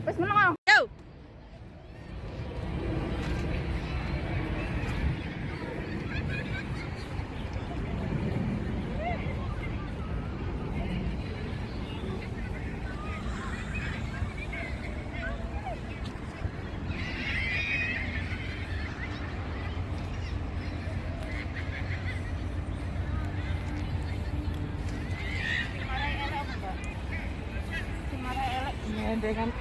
Wis meneng. Yo. Dengan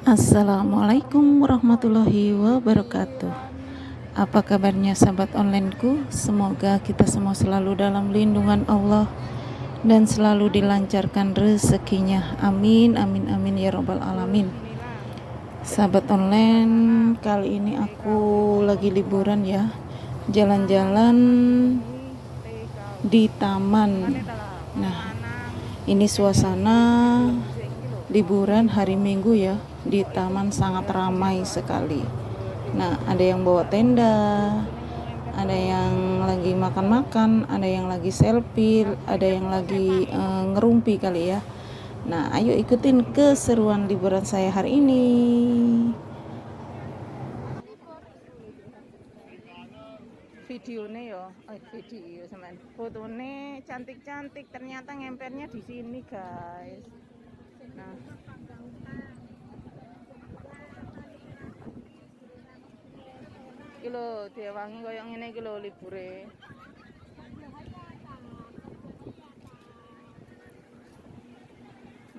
Assalamualaikum warahmatullahi wabarakatuh. Apa kabarnya sahabat onlineku? Semoga kita semua selalu dalam lindungan Allah dan selalu dilancarkan rezekinya. Amin amin amin ya robbal alamin. Sahabat online, kali ini aku lagi liburan ya, jalan-jalan di taman. Nah, ini suasana liburan hari Minggu ya, di taman sangat ramai sekali. Nah, ada yang bawa tenda, ada yang lagi makan-makan, ada yang lagi selfie, ada yang lagi ngerumpi kali ya. Nah, ayo ikutin keseruan liburan saya hari ini. Videonya yo, video sampean. Fotone cantik-cantik, ternyata ngempernya di sini, guys. Nah. Iki lho diwangi koyo ngene iki lho libure.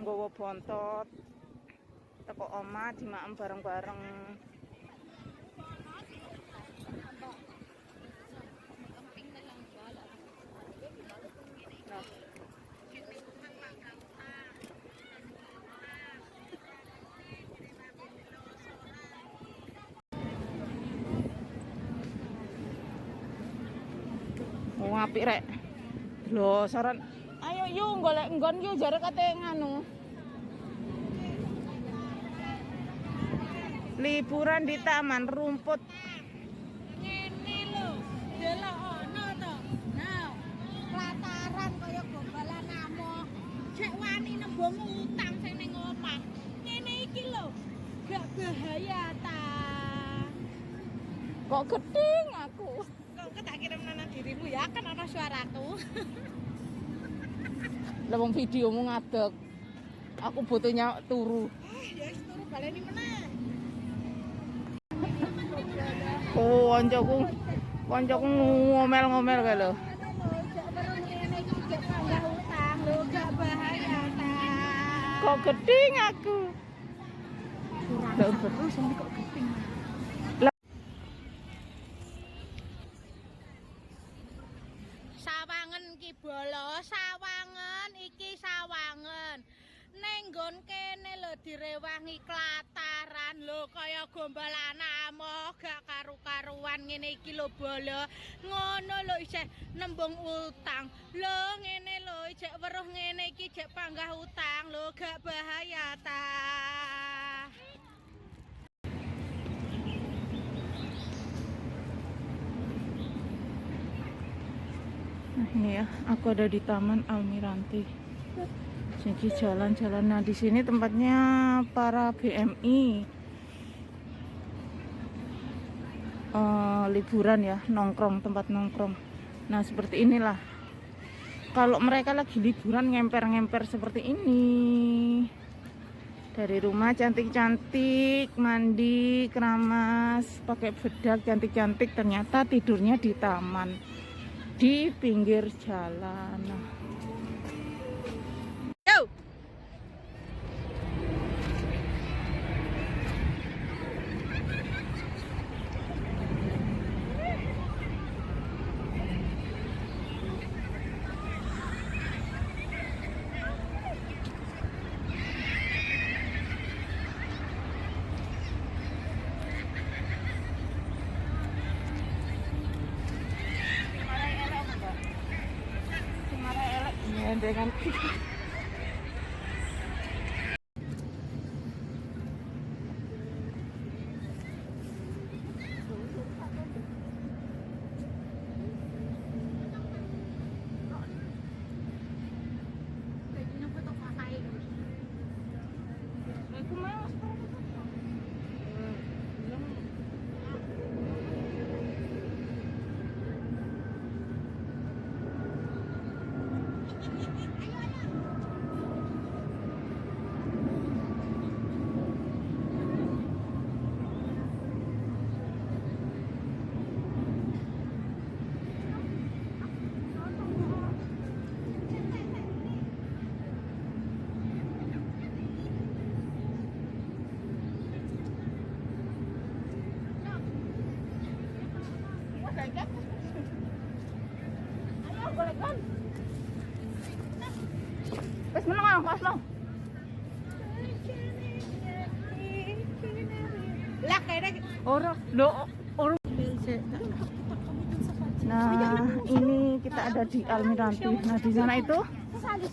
Nggawa bontot teko omah dimaem bareng-bareng. Nah. Oh, apik rek. Lho, saran. Ayo yu golek nggon yu jare kate nganu. Liburan di taman rumput. Ngene lho, delok ono to. Nah, lataran kaya gombalan amoh. Cek wani nembung utang sing ning omah. Ngene iki lho, gak bahaya ta. Kok gedeng aku. Kok tak kirim nang dirimu ya kan ana suaraku. Lah wong videomu ngadeg. Aku butuhnya turu. Ah, ya wis turu baleni meneh. Oh, koncoku ngomel-ngomel kae lho. Ngene iki gak panggah utang lho, gak bahaya ta. Kok gedeng aku. Kurang betul sampe kok gedeng. Sawangen iki bolo, sawangen iki sawangen. Ning nggon kene lho direwangi klataran lho kaya gombalan amoh gak karu-karuan ngene iki lho bolo. Ngono lho isih nembung utang. Lho ngene lho isih weruh ngene iki jek panggah utang lho gak bahaya ta. Nah, ini ya, aku ada di Taman Almiranti. Jadi jalan-jalan. Nah, di sini tempatnya para BMI. Liburan ya, nongkrong, tempat nongkrong. Nah, seperti inilah. Kalau mereka lagi liburan ngemper-ngemper seperti ini. Dari rumah cantik-cantik, mandi, keramas, pakai bedak cantik-cantik, ternyata tidurnya di taman, di pinggir jalan. Nah. Yo. Gandengan. Wis meneng ah, was lo. Lah kene Ora, lho ora. Nah, ini kita ada di Almiranti. Nah, di sana itu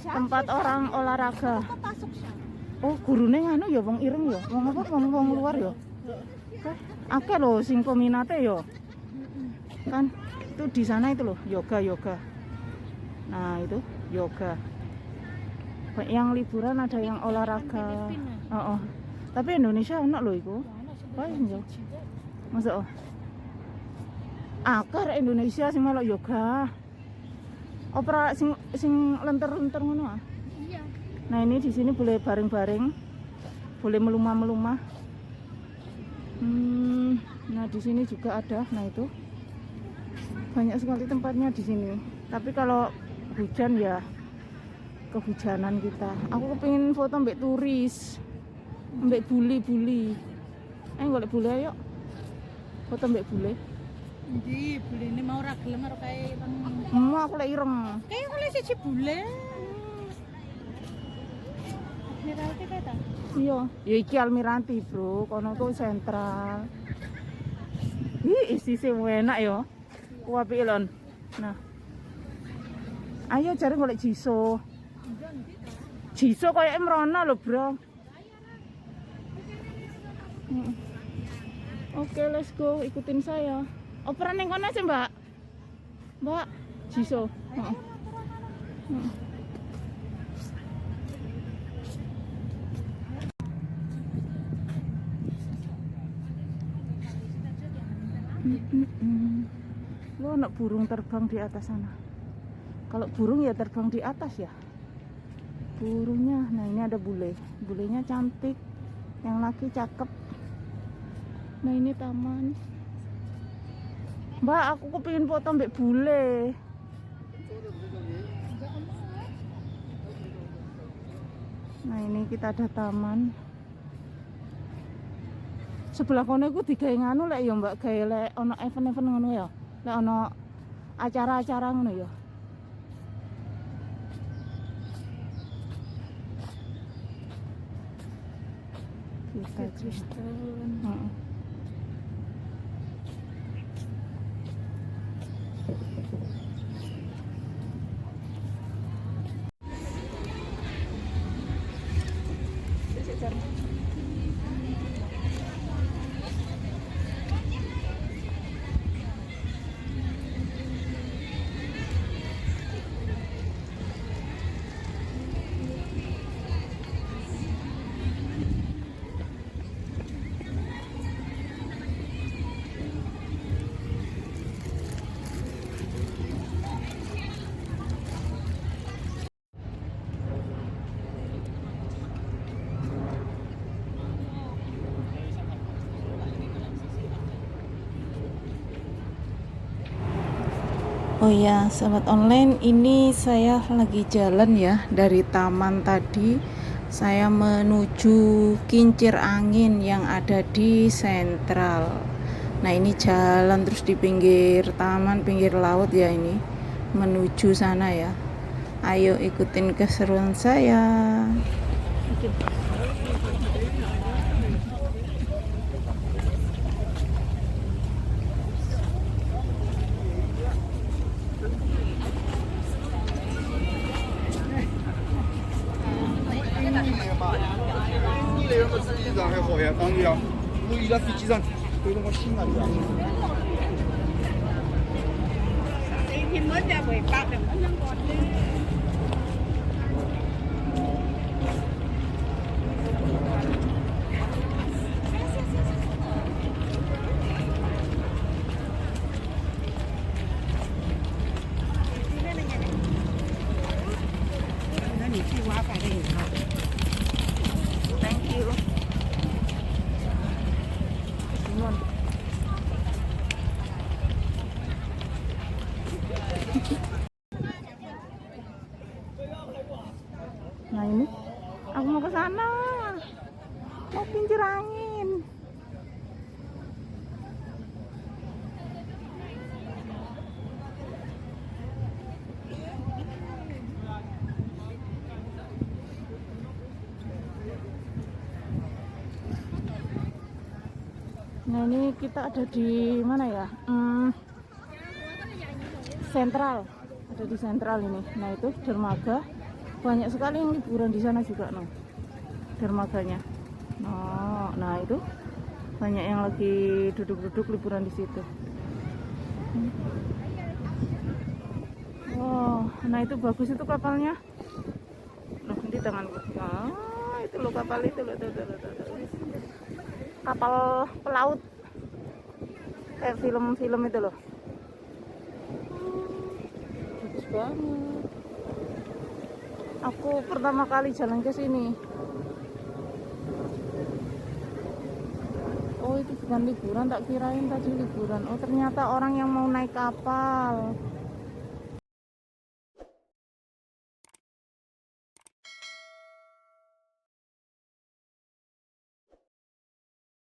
tempat orang olahraga. Oh, gurune nganu ya wong ireng ya. Wong apa wong wong luar ya. Akeh lho sing peminate ya. Kan itu di sana itu loh, yoga-yoga. Nah, itu yoga. Yang liburan ada yang olahraga. Oh, oh. Tapi Indonesia enak loh iku. Wah, iya. Masa oh. Akeh rek Indonesia sing melok yoga. Opera sing sing lenter-lenter ngono ah. Iya. Nah, ini di sini boleh bareng-bareng. Boleh melumah-melumah. Nah, di sini juga ada. Nah, itu. Banyak sekali tempatnya di sini. Tapi kalau hujan ya kehujanan kita. Aku kepingin foto mbek turis. Mbek bule-bule. Ayo golek bule ayo. Foto mbek bule. Endi bulene mau ora gelem karo kae ireng. Mau aku lek ireng. Kae oleh siji bule. Admiralty kae ta? Iya, ya iki Almiranti, Bro. Kono ku sentral. Ih, isise enak ya. Apik lon. Nah. Ayo cari golek Jiso. Jiso koyoke mrono lho, Bro. Oke, let's go. Ikutin saya. Operan yang kono sih, Mbak. Mbak, Jiso. Heeh. Heeh. Lo anak burung terbang di atas sana. Kalau burung ya terbang di atas ya. Burungnya, nah ini ada bule. Bulenya cantik. Yang laki cakep. Nah ini taman. Mbak, aku kepingin foto mbek bule. Nah ini kita ada taman. Sebelah kono iku digawe nganu lek ya Mbak, gawe lek ono event-event ngono ya. Lek ono acara-acara ngono ya. Kita Kristen. Heeh. Oh ya, sahabat online, ini saya lagi jalan ya dari taman tadi. Saya menuju kincir angin yang ada di sentral. Nah, ini jalan terus di pinggir taman, pinggir laut ya ini, menuju sana ya. Ayo ikutin keseruan saya. 个是比上海好呀，当然呀，我伊拉飞机上对着我心啊里啊。 Thank you. Simon. Nah, ini aku mau ke sana. Mau kincir angin. Nah, ini kita ada di mana ya? Sentral. Ada di sentral ini. Nah, itu dermaga. Banyak sekali yang liburan di sana juga, no. Dermaganya. No, nah itu banyak yang lagi duduk-duduk liburan di situ. Wow, nah itu bagus itu kapalnya. Loh, di tanganku. Ah, itu loh kapal itu loh, tuh, tuh, tuh, tuh, tuh. Kapal pelaut kayak film-film itu loh. Bagus banget. Aku pertama kali jalan ke sini. Oh, itu bukan liburan, tak kirain tadi liburan. Oh, ternyata orang yang mau naik kapal.